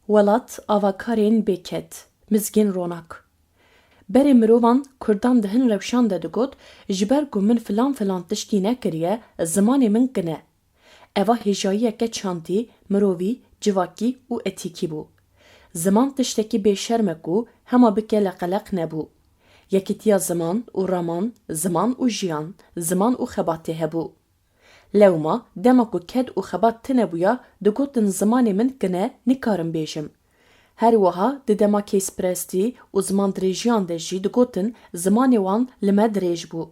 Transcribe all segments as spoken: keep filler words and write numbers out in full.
Welat avakarên bêked, Mizgîn Ronak. Berê mirovan Kurdan di hin rewşan de digot, ji ber ku min filan filan tiştî nekiriye, zimanê min kin e. Eva hêjayiyeke çandî, mirovî, civakî û etîkî bû. Ziman tiştekî bêşerm e ku hema bike leqeleq nebû. Yekîtiya ziman û raman, ziman û jiyan, ziman û xebatê hebû. Lewma, dema ku ked û xebat tune bûya, digotin zimanê min kin e, nikarim bêjim. Her wiha di dema keysperestî û zimandirêjiyan de jî digotin zimanê wan li me dirêj bû.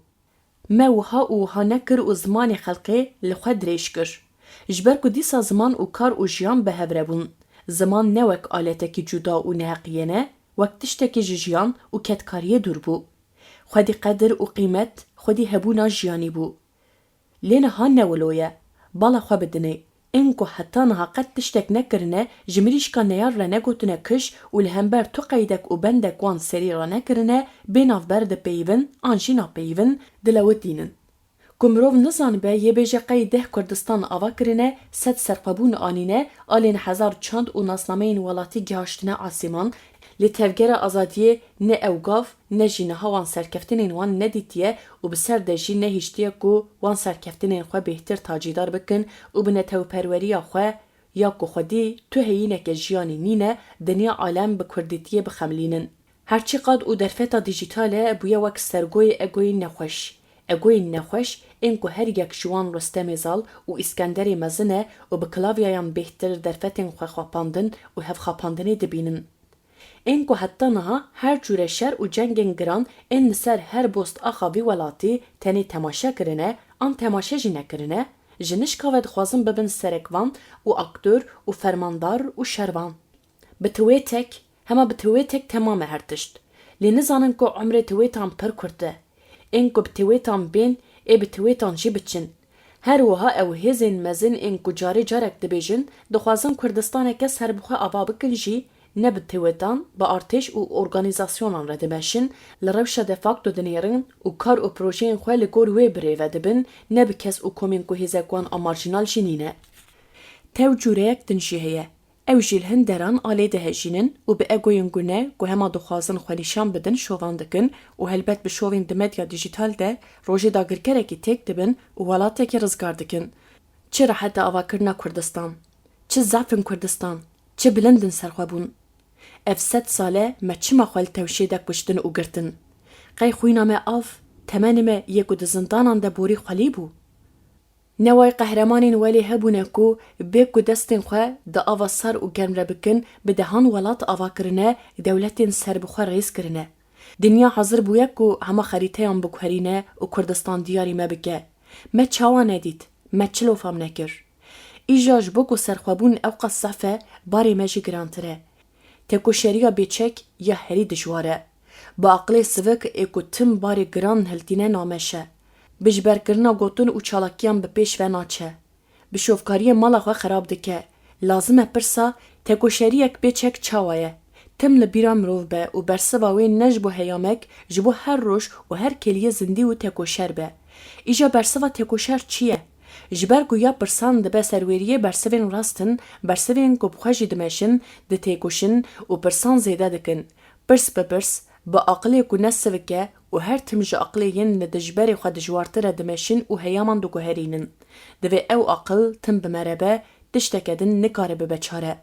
Me wiha û wiha nekir û zimanê xelkê li xwe dirêj kir. Ji ber ku dîsa ziman û kar û jiyan bi hev re bûn. Ziman ne wek aletekî cuda û neheqiyê ne, wek tiştekî ji jiyan û kedkariyê dûr bû. Xwedî qedir û qîmet, xwedî hebûna jiyanî bû. Lê niha ne wilo ye. Bala xwe bidinê. Ên ku heta niha qet tiştek nekirine, ji mirîşka neyar re negotine kij û li hember tu qeydek û bendek wan serî re nekirine, bê navber dipeyivin an jî napeyivin, dilewitînin. Ku mirov nizanibe, yê bêje qey deh Kurdistan ava kirine, sed serxwebûn anîne, alên hezar çand û nasnameyên welatî gihaştine asîman, lê tevgera azadiyê ne ew gav, ne jî niha wan serkeftinên wan nedîtiye û bi ser de jî nehiştiye ku wan serkeftinên xwe bêhtir tacîdar bikin û bi netewperweriya xwe ya ku xwedî tu heyîneke jiyanî nîne, dinya alem bi kurdîtiyê bixemilînin. Her çiqad û derfeta dîjîtal e, bûye wek sergoyê egoyên nexweş. Egoyên nexweş ên ku her yek ji wan Rustemê Zal û Îskenderê Mezin e û bi klavyeyan bêhtir derfetên xwe xapandin û hevxapandinê dibînin. Ên ku heta niha her cûre şer û cengên giran ên li ser her bost axa vî welatî tenê temaşe kirine an temaşe jî nekirine, ji nişka ve dixwazin bibin serekvan û aktor û fermandar û şervan. Bi tiwêtek, hema bi tiwêtek temam e her tişt. Lê nizanin ku umrê tiwêtan pir kurt e. Ên ku bi tiwêtan bên, ê bi tiwêtan jî biçin. Her wiha ew hêzên mezin ên ku carê carek dibêjin, dixwazin Kurdistaneke serbixwe ava bikin jî, ne bi tiwêtan, bi artêş û organîzasyonan re dimeşin, li rewşa de facto dinêrin û kar û projeyên xwe li gor wê birêve dibin, ne bi kes û komên ku hêzek wan a marjînal jî nîne. Tew cûreyek din jî heye. Ew jî li hin deran alê dihejînin û bi egoyên gune ku hema dixwazin xwe nîşan bidin şovan dikin û helbet bi şovên di medya dîjîtal de rojê dagirkerekî têk dibin û welatekî rizgar dikin. Çi rehet e avakirina Kurdistan! Çi zaf in Kurdistan! Çi bilind in serxwebûn! Ev sed sal e me çima xwe li tewşê de kuştin û girtin? Qey xwîna me av, temenê me yê ku di zindanan de borî xwelî bû? Ne way qehremanên welê hebûne ku bê ku destên xwe di ava sar û germ re bikin, bi dehan welat ava kirine, dewletên serbixwe rêz kirine. Dinya hazir bûye ku hema xerîteyan biguherîne û Kurdistan diyarî me bike. Me çawa nedît, me çi lofam nekir? Îja ji bo ku serxwebûn ewqas zaf e, barê me jî girantir e. Tekoşeriya bêçek ya herî dijwar e. Bi aqilê sivik ê ku tim barê giran hiltîne nameş e. Bi jiberkirina gotin û çalakiyan bi pêş ve naçe. Bi şovkariyê mala xwe xerab dike. Lazim e pirsa, tekoşeriyek bêçek çawa ye? Tim li bîra mirov be û bersiva wê ne ji bo heyamek, ji bo her roj û her kêliyê zindî û tekoşer be. Îja bersiva tekoşer çi ye? Ji ber ku ya pirsan dibe serwêriyê bersivên rast in, bersivên ku bi xwe jî dimeşin, ditêkoşin û pirsan zêde dikin. Pirs bi pirs, bi aqilê ku ne sivik e û her tim ji aqilê yên li dijberê xwe dijwartir e dimeşin û heyaman diguherînin. Divê ew aqil tim bi me re be, tişteke din nikare bibe çare.